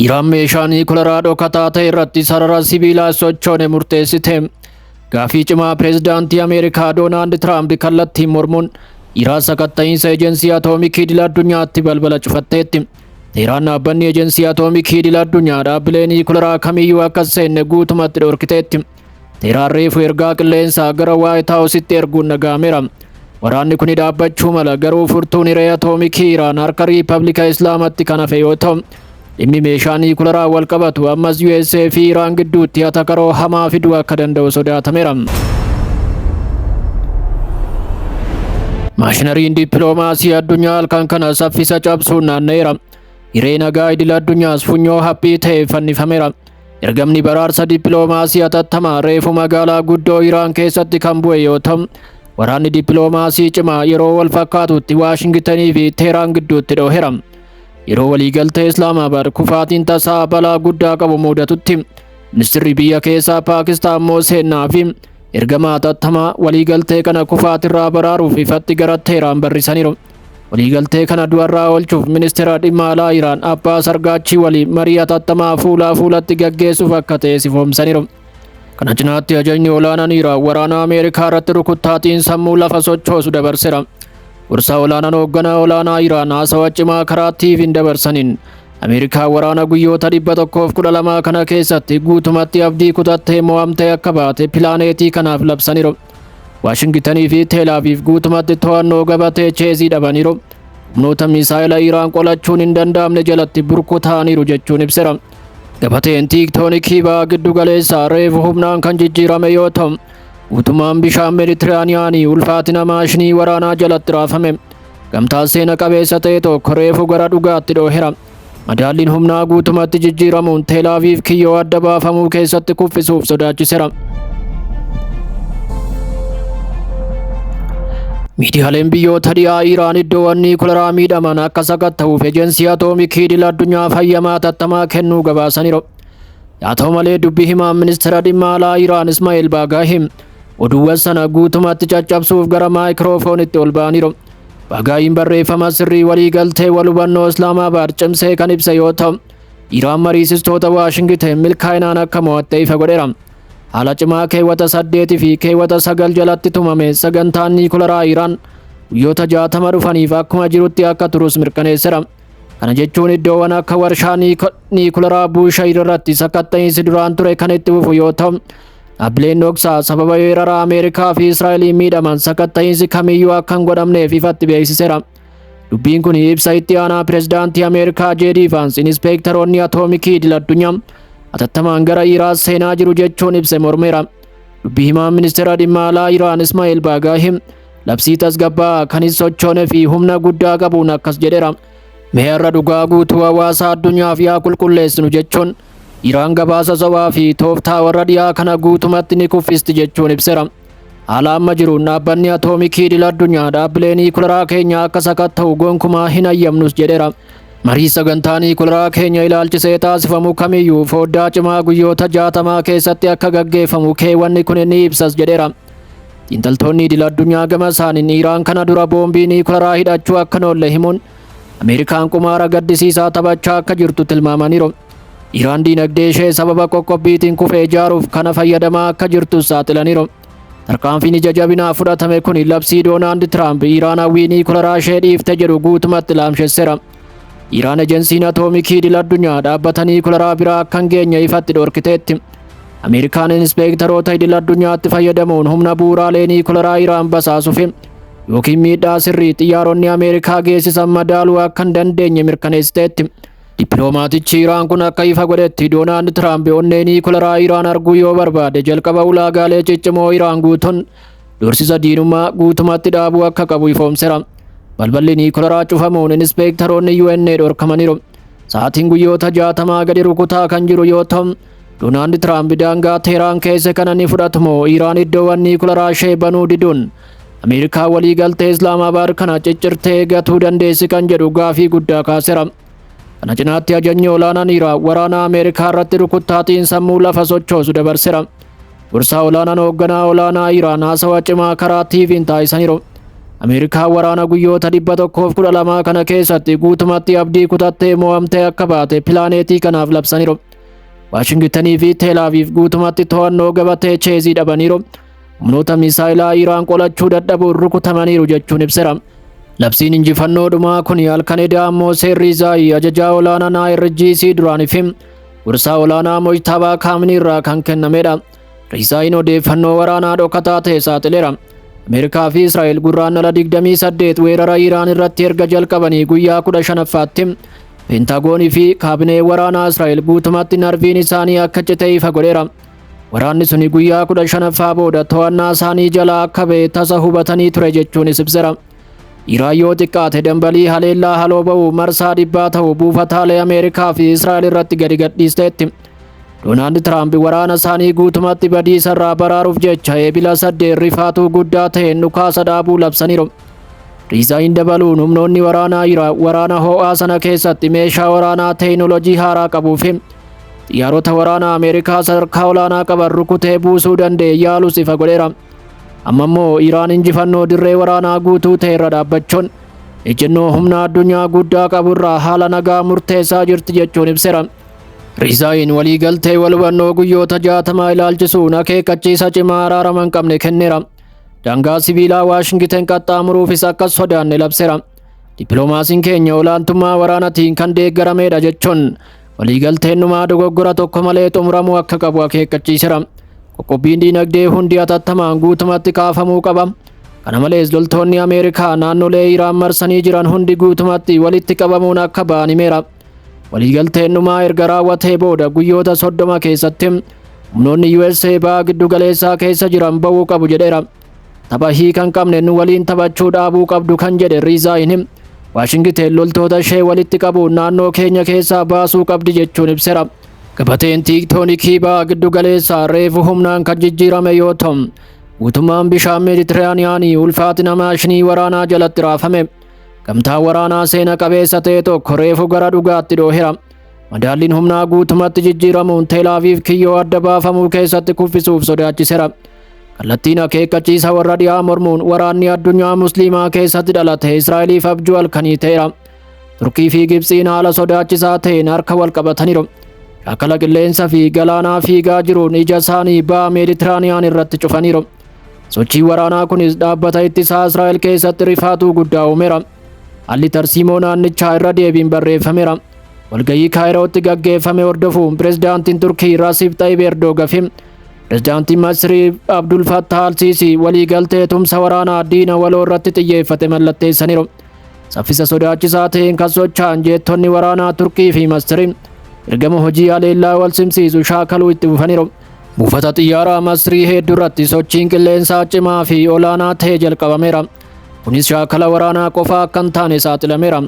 Iraan meeshaa niikularaa dhokataa ta'e irratti sarara sibiilaa sochoone murteessite. Gaafii cimaa pireezidaantii Ameerikaa Doonaald Tiraamp kallattiin mormuun Iraan sakatta'iinsa ejensii atoomikii idil addunyaatti balbala cufatteetti. Teeraan dhaabbanni ejensii atoomikii idil addunyaa dhaabbilee niikularaa kamiyyuu akka hin seenne guutumatti dhorkiteetti. Teeraan reefu ergaa qilleensaa gara Waayit Haawusitti erguun dhaga'ameera. Waraanni kun dhaabbachuu mala, garuu furtuun hiree atoomikii Iraan harka Riippablika Islaamatti kan hafe yoo ta'u, dhimmi meeshaa niikularaa wal qabatu ammas USA fi Iraan gidduutti atakaroo hamaa fiduu akka danda'u sodaatameera. Maashinariin dippiloomaasii addunyaa halkan kana saffisa cabsuun naanna'eera. Hiree nagaa idil addunyaas funyoo haphii ta'e fannifameera. Ergamni baraarsa dippiloomaasii hatattamaa reefu magaalaa guddoo Iraan keessatti kan bu'e yoo ta'u, waraanni dippiloomaasii cimaa yeroo wal fakkaatutti Waashingitanii fi Teeraan gidduutti dhoheera. Yeroo waliigaltee Islaamaabad kufaatiin tasaa balaa guddaa qabu mudatutti, ministirri biyya keessaa Paakistaan Mooseenaa fi ergama hatattamaa waliigaltee kana kufaatirraa baraaruuf ifatti gara Teeraan barrisaniiru. Waliigaltee kana du'arraa oolchuuf ministeera dhimma alaa Iraan Abbaas Argaachii waliin marii hatattamaa fuulaa fuulatti gaggeessuuf akka ta'e sifoomsaniiru. Kana cinaatti ajajni olaanaan Iraan waraana Ameerikaa irratti rukuttaatiin sammuu lafa sochoosu dabarseera. Gorsaa olaanaan hoogganaa olaanaa Iraan haasawa cimaa karaa TV'n dabarsaniin Ameerikaa waraana guyyoota 112 kana keessatti guutumatti abdii kutattee mo'amtee akka baate pilaaneetii kanaaf labsaniiru. Waashingitanii fi Teel Aviv guutumatti to'annoo gabatee cheezii dhabaniiru. Humnoota misaa'ila Iraan qolachuun hin danda'amne jalatti burkutaaniiru jechuun ibseera. Gabateen tiiktoonikii baha giddu galeessaa reefu humnaan kan jijjiirame yoo ta'u, guutummaan bishaan Meeditiraaniyaanii ulfaatina maashinii waraanaa jalatti raafame. Gamtaan seena qabeessa ta'e tokko reefu gara dhugaatti dhoohera. Madaalliin humnaa guutumatti jijjiiramuun Teel Aviv kiyyoo adda baafamuu keessatti kuffisuuf sodaachisera. Miidiyaaleen biyyoota dhiyaa Iraan iddoowwan niikularaa miidhaman akka sakatta'uuf ejensii atoomikii idil addunyaa fayyamaa hatattamaa kennuu gabaasaniiru. Haa ta'u malee, dubbi himaan ministeera dhimma alaa Iraan Ismaa'eel Baagaahim oduuwwan sana guutumatti caccabsuuf gara maayikiroofoonitti ol ba'aniiru. Baagaahiin barreeffama sirrii waliigaltee wal hubannoo Islaamaabaad cimsee kan ibse yoo ta'u, Iraan mariisistoota Waashingiten milkaa'inaan akka mo'atte ifa godheera. Haala cimaa keewwata 8 fi keewwata 9 jalatti tumame sagantaan niikularaa Iraan guyyoota 60 dhufaniif akkuma jirutti akka turus mirkaneesseera. Kana jechuun iddoowwan akka warshaa niikularaa Buushayir irratti sakatta'iinsi duraan ture kan itti fufu yoo ta'u, dhaabbileen dhoksaa sababa weerara Ameerikaa fi Israa'eliin miidhaman sakatta'iinsi kamiyyuu akka hin godhamneef ifatti beeksiseera. Dubbiin kun ibsa itti aanaa pirezidaantii Ameerikaa J.D. Vance inispeektaroonni atoomikii idil addunyaa hatattamaan gara Iraan seenaa jiru jechuun ibse mormeera. Dubbii himaan ministeera dhimma alaa Iraan Ismaa'eel Baagaahim labsii tasgabbaa'aa kan hin sochoone fi humna guddaa qabuun akkas jedheera. Mee har'a dhugaa guutuu hawaasa addunyaaf yaa qulqulleessinu jechuun Iraan gabaasa sobaa fi tooftaa warra dhiyaa kana guutumatti ni kuffisti jechuun ibseera. Haala amma jiruun dhaabbanni atoomikii idil addunyaa dhaabbilee niikularaa keenya akka sakatta'u gonkumaa hin hayyamnus jedheera. Marii sagantaa niikularaa keenya ilaalchisee taasifamu kamiyyuu foddaa cimaa guyyoota 60 keessatti akka gaggeeffamu keewwanni kun ni ibsas jedheera. Xiinxaltoonni idil addunyaa gama isaaniin Iraan kana dura boombii niikularaa hidhachuu akka hin oolle himuun Ameerikaan qumaara gaddisiisaa taphachaa akka jirtu tilmaamaniiru. Iraan diinagdee ishee sababa qoqqobbiitiin kufe ijaaruuf kana fayyadamaa akka jirtus saaxilaniiru. Tarkaanfiin ija jabinaa fudhatame kun labsii Doonaald Tiraamp Iraan hawwii niikularaa ishee dhiifte jedhu guutumatti laamshesseera. Iraan ejensiin atoomikii idil addunyaa dhaabbata niikularaa biraa akka hin geenye ifatti dhorkiteetti. Ameerikaan inspeektaroota idil addunyaatti fayyadamuun humna bu'uuraalee niikularaa Iraan basaasuuf yookiin miidhaa sirrii xiyyaaronni Ameerikaa geessisan madaaluu akka hin dandeenye mirkaneessiteetti. Dippiloomaatichi Iraan kun akka ifa godhetti, Doonaald Tiraamp onnee niikularaa Iraan arguu yoo barbaade jalqaba ulaagaalee ciccimoo Iraan guutuun doorsisa diinummaa guutumatti dhaabuu akka qabu ifoomseera. Balballi niikularaa cufamuun inspeektaroonni UN dhorkamaniiru. Sa'aatiin guyyoota 60 gadi rukutaa kan jiru yoo ta'u, Doonaald Tiraamp daangaa Teeraan keessa kana ni fudhatu moo Iraan iddoowwan niikularaa ishee banuu diduun Ameerikaa walii galtee Islaamaabaad kana ciccirtee gatuu dandeessi kan jedhu gaafii guddaa kaaseera. Kana cinaatti ajajni olaanaan Iraan waraana Ameerikaa irratti rukuttaatiin sammuu lafa sochoosu dabarseera. Gorsaa olaanaan hoogganaa olaanaa Iraan haasawa cimaa karaa TV'n taasisaniiru. Ameerikaan waraana guyyoota 112 kana keessatti guutumatti abdii kutattee mo'amtee akka baate pilaaneetii kanaaf labsaniiru. Waashingitanii fi Teel Aviv guutumatti to'annoo gabatee cheezii dhabaniiru. Humnoota misaayilaa Iraan qolachuu dadhabuun rukutamaniiru jechuun ibseera. Labsiin injifannoo dhumaa kun halkan edaa ammoo Seerri Zaayii ajajaa olaanaa IRGC duraanii fi gorsaa olaanaa Mojtabaa Kaamnii irraa kan kennamedha. Rizaayiin odeeffannoo waraanaa dhokataa ta'e saaxileera. Ameerikaa fi Israa'el Gurraandhala 28 weerara Iraan irratti erga jalqabanii guyyaa 15ffaatti Peentagoonii fi kaabinee waraanaa Israa'el guutumatti narviin isaanii akka cite ifa godheera. Waraanni suni guyyaa 15ffaa booda to'annaa isaanii jalaa akka ba'e tasa hubatanii ture jechuunis ibseera. Iraan yoo xiqqaate dambalii haleellaa haloo ba'u marsaa 100 ta'u buufataalee Ameerikaa fi Israa'el irratti gadi gadhiisteetti. Doonaald Tiraamp waraana isaanii guutumatti badiisa irraa baraaruuf jecha Eebila 8 rifaatuu guddaa ta'een dhukaasa dhaabuu labsaniiru. Rizaayin dabaluun humnoonni waraanaa Iraan waraana ho'aa sana keessatti meeshaa waraanaa teekinooloojii haaraa qabuu fi xiyyaarota waraanaa Ameerikaa sadarkaa olaanaa qaban rukutee buusuu danda'e yaalus ifa godheera. Amma immoo Iraan injifannoo dirree waraanaa guutuu ta'e irra dhaabbachuun ejjennoo humna addunyaa guddaa qabu irraa haala nagaa murteessaa jirti jechuun ibseera. Rizaayin waliigaltee wal hubannoo guyyoota 60 ilaalchisuun akeekkachiisa cimaa araarama hin qabne kenneera. Daangaa sibiilaa Waashingiten qaxxaamuruufis akka sodaanne labseera. Dippiloomaasiin keenya olaantummaa waraanatiin kan deeggaramedha jechuun waliigalteen dhumaa dogoggora tokko malee xumuramuu akka qabu akeekkachiiseera. Qoqqobbiin diinagdee hundi hatattamaan guutumatti kaafamuu qaba. Kana malees loltoonni Ameerikaa naannolee Iraan marsanii jiran hundi guutumatti walitti qabamuun akka ba'an himeera. Waliigalteen dhumaa erga raawwatee booda guyyoota 30 keessatti humnoonni USA ba'a giddu galeessaa keessa jiran ba'uu qabu jedheera. Tapha hiika hin qabne nu waliin taphachuu dhaabuu qabdu kan jedhe Rizaayin Waashingiten loltoota ishee walitti qabuun naannoo keenya keessaa baasuu qabdi jechuun ibseera. Gabateen tiiktoonikii ba'a giddu galeessaa reefu humnaan kan jijjiirame yoo ta'u, guutummaan bishaan Meeditiraaniyaanii ulfaatina maashinii waraanaa jalatti raafame. Gamtaan waraanaa seena qabeessa ta'e tokko reefu gara dhugaatti dhoohera. Madaalliin humnaa guutumatti jijjiiramuun Teel Aviv kiyyoo adda baafamuu keessatti kuffisuuf sodaachisera. Kallattiin akeekkachiisa warra dhiyaa mormuun waraanni addunyaa musliimaa keessatti dhalate Israa'eliif abjuu halkanii ta'eera. Turkii fi Gibxiin haala sodaachisaa ta'een harka wal qabataniiru. Shaakala qilleensa fi galaanaa fiigaa jiruun ija isaanii ba'a Meeditiraaniyaan irratti cufaniiru. Sochiin waraanaa kunis dhaabbata ittisaa Israa'el keessatti rifaatuu guddaa uumeera. Haalli tarsiimoo naannichaa irra deebiin barreeffameera. Walgahii Kaayirootti gaggeeffame hordofuun pirezidaantiin Turkii Rasiib Xayyib Erdogan fi pirezidaantiin Masrii Abdul Fattah Al-Sisi waliigaltee tumsa waraanaa diina waloo irratti xiyyeeffate mallatteessaniiru. Saffisa sodaachisaa ta'een kan socho'an jeettonni waraanaa Turkii fi Masrii ergama hojii haleellaa wal simsiisu shaakaluu itti fufaniiru. Buufata xiyyaaraa Masrii hedduu irratti sochiin qilleensaa cimaa fi olaanaa ta'e jalqabameera. Kunis shaakala waraanaa qofa akka hin taane saaxilameera.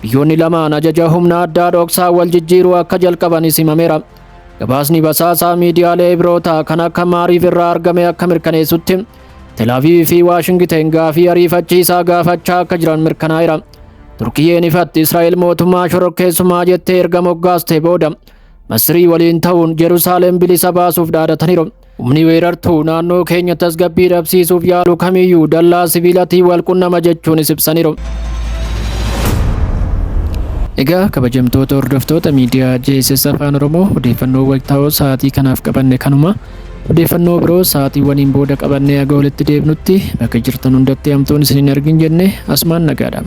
Biyyoonni lamaan ajaja humna addaa dhoksaa wal jijjiiruu akka jalqabanis himameera. Gabaasni basaasaa miidiyaalee Ibrootaa kan akka Maariif irraa argame akka mirkaneessutti Tel Aviv fi Waashingiten gaafii ariifachiisaa gaafachaa akka jiran mirkanaa'eera. Turkiyyeen ifatti Israa'el mootummaa shororkeessummaa jettee erga moggaaste booda Masrii waliin ta'uun Yerusaalem bilisa baasuuf dhaadataniiru. Humni weerartuu naannoo keenya tasgabbii dhabsiisuuf yaalu kamiyyuu dallaa sibiilatiin wal qunnama jechuunis ibsaniiru. Egaa kabajamtoota hordoftoota miidiyaa JSS Afaan Oromoo, odeeffannoo waqtaa'oo sa'aatii kanaaf qabanne kanuma. Odeeffannoo biroo sa'aatiiwwaniin booda qabannee haga walitti deebinutti bakka jirtan hundatti hamtuun isin hin argin jenne asumaan nagaadha.